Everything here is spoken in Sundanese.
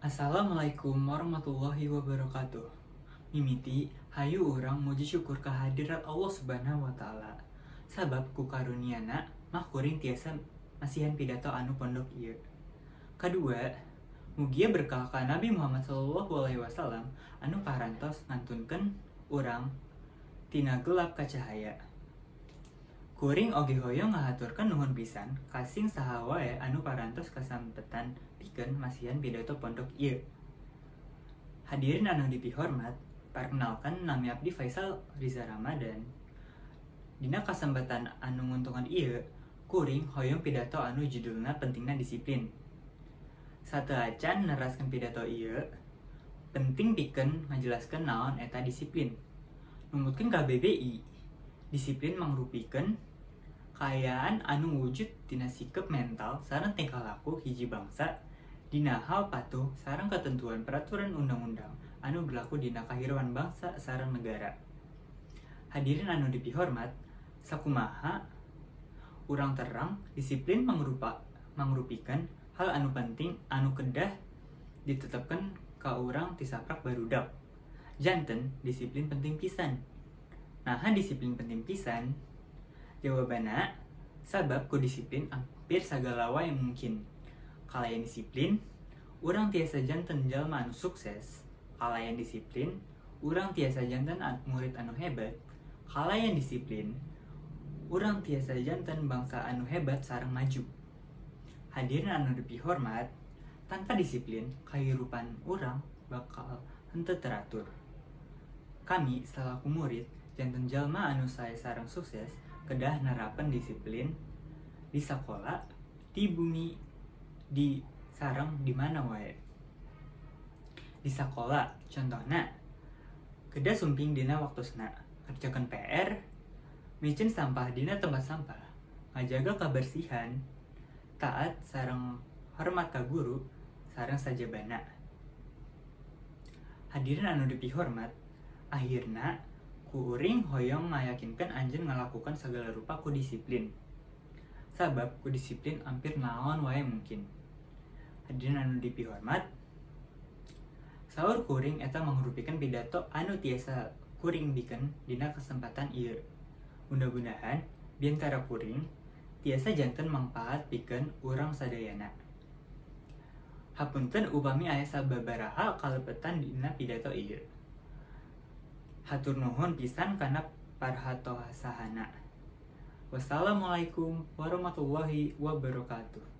Assalamualaikum warahmatullahi wabarakatuh. Mimiti hayu urang muji syukur kehadirat Allah Subhanahu wa Ta'ala. Sabab ku karuniana mah kuring tiasa masihan pidato anu pondok ieu. Kadua, mugia berkah ka Nabi Muhammad sallallahu alaihi wasallam anu parantos ngantunkeun urang tina gelap ka cahaya. Kuring oge hoyong ngahaturkeun nuhun pisan ka sing saha wae anu parantos kasampetan pikeun masihan pidato pondok ieu. Hadirin anu dipihormat, perkenalkan, nami abdi Faisal Riza Ramadan. Dina kasempatan anu nguntungan ieu, kuring hoyong pidato anu judulna "Pentingna Disiplin". Sateuacan neraskeun pidato ieu, penting pikeun ngajelaskeun naon eta disiplin. Numutkeun KBBI, disiplin mangrupikeun kaayaan anu wujud tina sikep mental sareng tingkah laku hiji bangsa dina hal patuh sareng ketentuan peraturan undang-undang anu berlaku dina kahirupan bangsa sareng negara. Hadirin anu dipihormat, sakumaha urang terang, disiplin mangrupikeun hal anu penting anu kedah ditetepkeun ka urang ti saprak barudak. Janten disiplin penting pisan. Naha disiplin penting pisan? Jawabanna, sabab ku disiplin hampir sagala wae mungkin. Kalayan disiplin, urang tiasa janten jalma anu sukses. Kalayan disiplin, urang tiasa janten murid anu hebat. Kalayan disiplin, urang tiasa janten bangsa anu hebat sareng maju. Hadirin anu dipihormat, tanpa disiplin, kahirupan urang bakal henteu teratur. Kami salaku murid janten jalma anu sae sareng sukses kedah nerapan disiplin di sakola, di bumi, di sareng di mana wae. Di sakola contohna, kedah sumping dina waktosna, ngerjakeun PR, miceun sampah dina tempat sampah, ngajaga kabersihan, taat sareng hormat ka guru sareng sajabana. Hadirin anu dipihormat, akhirna kuring hoyong ngayakinkeun anjeun ngalakukan sagala rupa ku disiplin. Sabab ku disiplin ampir naon wae mungkin. Hadirin anu dipihormat, saur kuring eta mangrupikeun pidato anu tiasa kuring bikeun dina kesempatan ieu. Mudah-mudahan biantara kuring tiasa janten mangpaat pikeun urang sadayana. Hapunten upami aya sababaraha kalepetan dina pidato ieu. Hatur nuhun pisan kana perhatosana. Wassalamualaikum warahmatullahi wabarakatuh.